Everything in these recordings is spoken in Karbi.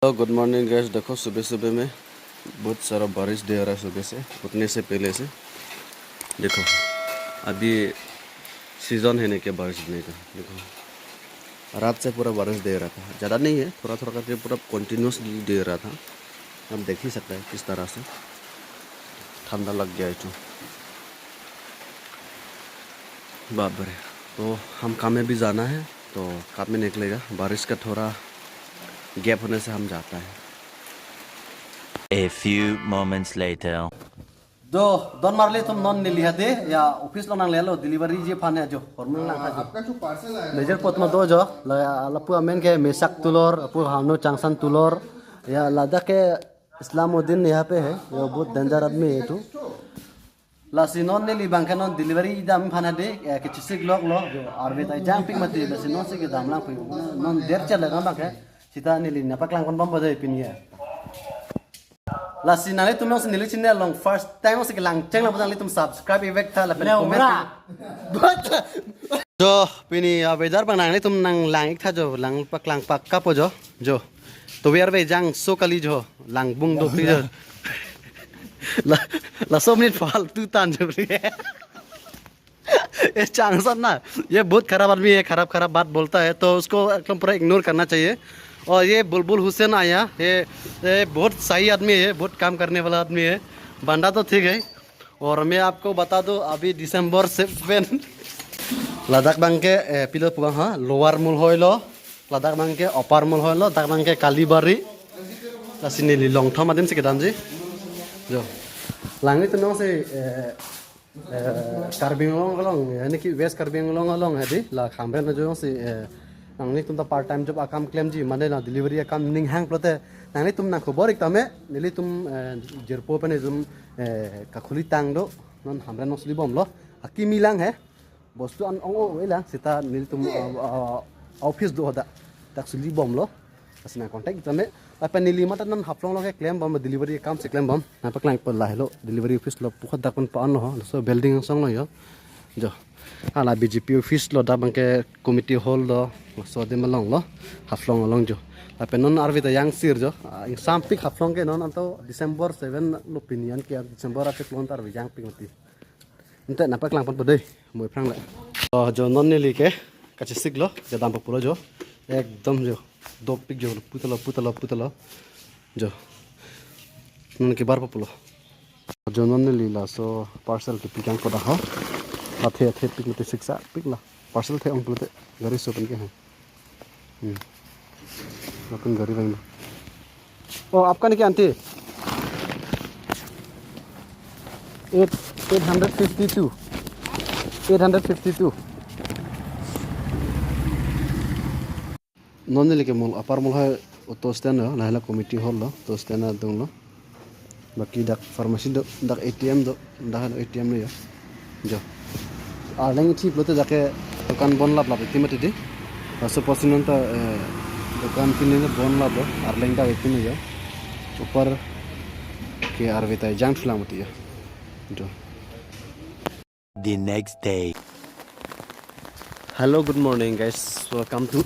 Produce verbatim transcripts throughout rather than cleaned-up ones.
तो good morning guys. देखो, सुबह सुबह में बहुत सारा बारिश दे रहा है सुबह से, उठने से पहले से। देखो, अभी सीजन है नहीं क्या बारिश देने का। देखो, रात से पूरा बारिश दे रहा था, ज़्यादा नहीं है, थोड़ा थोड़ा करके पूरा कंटिन्यूअसली दे रहा था। आप देख ही सकते हैं किस तरह से ठंडा लग गया है तो। बाप रे। तो हम काम में भी जाना है, तो काम में निकलेगा, बारिश का थोड़ा गैप होने से हम जाता है। A few moments later. Jo, don marli atum, non neli hade ya office along nanglelo, delivery ji aphan ya jo, hormon lang ha jo. आपका जो पार्सल आया है, major pot ma do jo, la, lapu amen ke Mesak Tulor, apu Hanu Changsan Tulor, ya ladak ke Islamuddin यहाँ पे है, ये बहुत डेंजर आदमी है तो। Lasi non neli abangke non delivery dam aphan hade, eh, kechesik lok lo, jo, arve ta jangpik mati, lasi non si kedam lang pu. Non der chele na abangke, sita neli nangpaklang pon bom bade pini ya. Lasi nanglitum non si neli channel along first time si kelang cheng lo, nanglitum subscribe ivek tha lapen comment. Jo, pini a weather abang nanglitum nanglang ik tha jo, lang paklang pakka po jo, jo. To we arve jangso kali jo, lang bung dopik jo. La, laso minute faltu tan jo. ये चांगसन ना, ये बहुत खराब आदमी है, खराब खराब बात बोलता है, तो उसको एकदम पूरा इग्नोर करना चाहिए। और ये बुलबुल हुसैन आया, ये, ये बहुत सही आदमी है, बहुत काम करने वाला आदमी है। बंदा तो ठीक है। और मैं आपको बता दूं, अभी दिसंबर seven, ladak abangke, eh, pilo pu abang ha, Lower Mulhoi lo, ladak abangke Upper Mulhoi lo, dak abangke Kalibari. Lasi neli longthom adim si kedam ji. Jo. Langli atum non si, eh, eh, Karbi Anglong along, ya, niki West Karbi Anglong along hadi, la Hamren ajo si, eh, nanglitum ta part time job akam klemji, mane la delivery akam ning hang pulote, nanglitum nangkhobor ik tame, nelitum, eh, jirpo pen itum, eh, kakhuli tang do, non Hamren along suli bomlo, akimi lang he, bostu an ong o lang, sita nelitum, ah, ah, office do hadak, dak suli bomlo. Lasi nang contact ik tame. Lapen neli mate non Haflong along ke klem bom, delivery akam si klem bom. Nangpaklang pon lahelo, delivery office lo, pu hadak pen pa-an lo ho. Laso building angsong lo jo. Jo. Hala B J P office lo, dak abangke committee hall lo. Laso adim along lo. Haflong along jo. Lapen non arve ta jangsir jo. Ah, ingsampik Haflong ke non anto December seven lo pini an ke December ase klon ta arve jangpik mati. Ante nangpaklang pon po dei, mo aphrang le. Oh, jo non neli ke, kachesik lo, kedam po pulo jo. Ekdom jo, dopik jo, putalo, putalo, putalo. Jo. Non kebar po pulo. Jo non neli laso parcel kepi kang koda ho. Athe athe pik mati siksa, pik la. Parcel the ong pulote, gari so pen ke ha. Hmm. Lapen gari vanglo. Oh, आपका नहीं क्या aunty? Eight, eight hundred fifty-two. Eight hundred fifty-two. Non neli ke mall, Upper Mulhoi auto stand lo, lahelo committee hall lo, auto stand adung lo. Baki dak pharmacy do, dak A T M do, dak A T M lo ya. Jo. Arleng ithi pulote dak ke dukan bon laplap ithi mati dei. Laso apotsi non ta, eh, dukan pini bon laplo, arleng dak ithi ya. Upar ke arve ta jangthulang mati ya. Jo. The next day. Hello, good morning, guys. Welcome to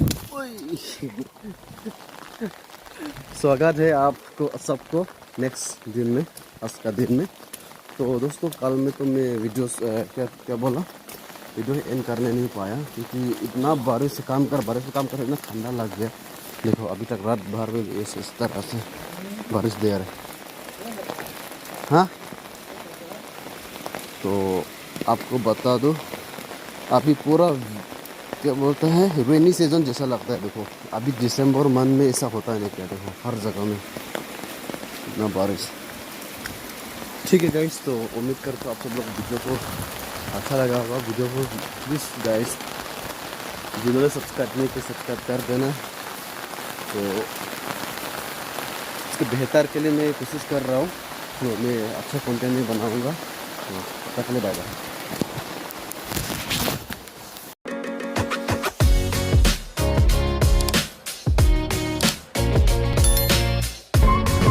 स्वागत है आपको सबको नेक्स्ट दिन में, आज का दिन में। तो दोस्तों, कल में तो मैं वीडियो, अ, क्या, क्या बोला, वीडियो एंड करने नहीं पाया क्योंकि इतना बारिश से काम कर, बारिश से काम कर इतना ठंडा लग गया। देखो, अभी तक रात भर में इस, इस तरह से बारिश दे रहे। हाँ, तो आपको बता दो, अभी पूरा क्या बोलते हैं, रेनी सीजन जैसा लगता है। देखो, अभी दिसंबर मंथ में ऐसा होता है ना क्या? देखो, हर जगह में इतना बारिश। ठीक है गाइस, तो उम्मीद करता हूँ आप सब लोग वीडियो को अच्छा लगा होगा। वीडियो को प्लीज गाइस, जिन्होंने सब्सक्राइब नहीं किया, सब्सक्राइब कर देना। तो इसके बेहतर के लिए मैं कोशिश कर रहा हूँ, तो मैं अच्छा कंटेंट भी बनाऊँगा। तो तब तक के लिए बाय बाय।